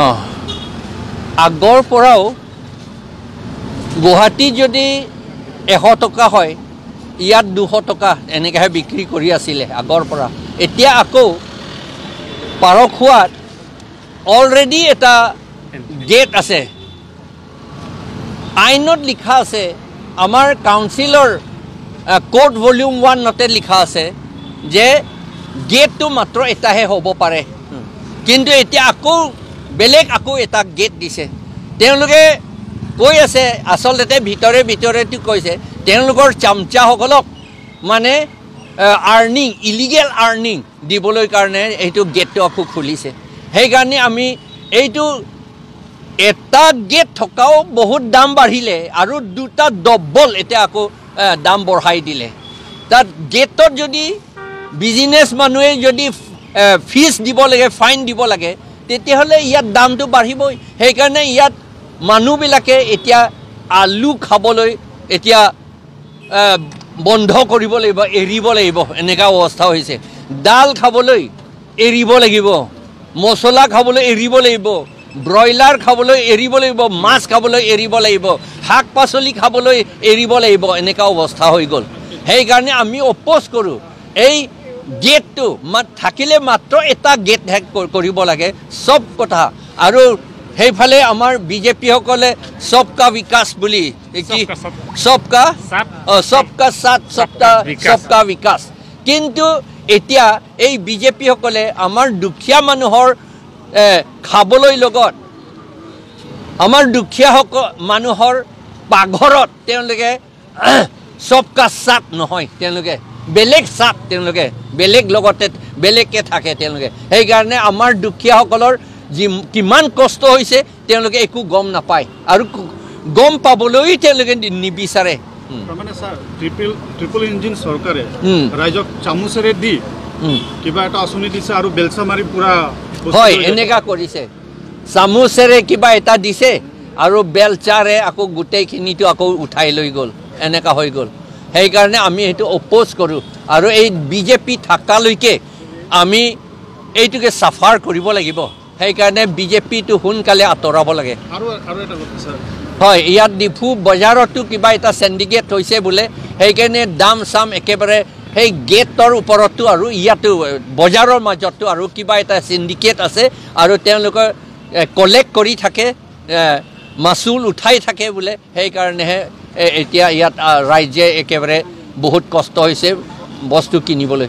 অঁ, আগৰ পৰাও গুৱাহাটীত যদি 100 টকা হয়, ইয়াত 200 টকা এনেকৈহে বিক্ৰী কৰি আছিলে আগৰ পৰা। এতিয়া আকৌ পাৰখোৱাত অলৰেডি এটা গেট আছে, আইনত লিখা আছে, আমাৰ কাউন্সিলৰ কোৰ্ট ভলিউম 1তে লিখা আছে যে গেটটো মাত্ৰ এটাহে হ'ব পাৰে। কিন্তু এতিয়া আকৌ বেলেগ আকৌ এটা গেট দিছে। তেওঁলোকে কৈ আছে, আচলতে ভিতৰে ভিতৰেতো কৈছে তেওঁলোকৰ চামচাসকলক মানে আৰ্নিং, ইলিগেল আৰ্নিং দিবলৈ কাৰণে এইটো গেটটো আকৌ খুলিছে। সেইকাৰণে আমি এইটো এটা গেট থকাও বহুত দাম বাঢ়িলে আৰু দুটা ডবল এতিয়া আকৌ দাম বঢ়াই দিলে। তাত গেটত যদি বিজনেছ মানুহে যদি ফিজ দিব লাগে, ফাইন দিব লাগে, তেতিয়াহ'লে ইয়াত দামটো বাঢ়িবই। সেইকাৰণে ইয়াত মানুহবিলাকে এতিয়া আলু খাবলৈ এতিয়া বন্ধ কৰিব লাগিব, এৰিব লাগিব, এনেকুৱা অৱস্থা হৈছে। দাল খাবলৈ এৰিব লাগিব, মছলা খাবলৈ এৰিব লাগিব, ব্ৰইলাৰ খাবলৈ এৰিব লাগিব, মাছ খাবলৈ এৰিব লাগিব, শাক পাচলি খাবলৈ এৰিব লাগিব, এনেকুৱা অৱস্থা হৈ গ'ল। সেইকাৰণে আমি অপ'জ কৰোঁ এই গেটটো থাকিলে মাত্ৰ এটা গেট হেক কৰিব লাগে চব কথা। আৰু সেইফালে আমাৰ বিজেপিসকলে সবকা বিকাশ বুলি কি, সবকা সবকা সাথ সবকা বিকাশ, কিন্তু এতিয়া এই বিজেপিসকলে আমাৰ দুখীয়া মানুহৰ খাবলৈ লগত, আমাৰ দুখীয়া মানুহৰ পাকঘৰত তেওঁলোকে সবকা সাথ নহয়, তেওঁলোকে বেলেগ সাথ, তেওঁলোকে বেলেগ লগতে বেলেগকৈ থাকে তেওঁলোকে। সেইকাৰণে আমাৰ দুখীয়াসকলৰ যি কিমান কষ্ট হৈছে তেওঁলোকে একো গম নাপায় আৰু গম পাবলৈ তেওঁলোকে নিবিচাৰে। ট্ৰিপল ইঞ্জিন চৰকাৰে ৰাইজক চামুচেৰে দি কিবা এটা আঁচনি দিছে আৰু বেলচা মাৰি পুৰা হয় এনেকুৱা কৰিছে। চামুচেৰে কিবা এটা দিছে আৰু বেলচাৰে আকৌ গোটেইখিনিতো আকৌ উঠাই লৈ গ'ল, এনেকুৱা হৈ গ'ল। সেইকাৰণে আমি সেইটো অপ'জ কৰোঁ আৰু এই বিজেপি থকালৈকে আমি এইটোকে চাফাৰ কৰিব লাগিব। সেইকাৰণে বিজেপিটো সোনকালে আঁতৰাব লাগে। হয়, ইয়াত ডিফু বজাৰতো কিবা এটা চিণ্ডিকেট হৈছে বোলে, সেইকাৰণে দাম চাম একেবাৰে সেই গেটৰ ওপৰতো আৰু ইয়াতো বজাৰৰ মাজতো আৰু কিবা এটা চিণ্ডিকেট আছে আৰু তেওঁলোকে কলেক্ট কৰি থাকে, মাচুল উঠাই থাকে বোলে। সেইকাৰণেহে এতিয়া ইয়াত ৰাইজে একেবাৰে বহুত কষ্ট হৈছে বস্তু কিনিবলৈ।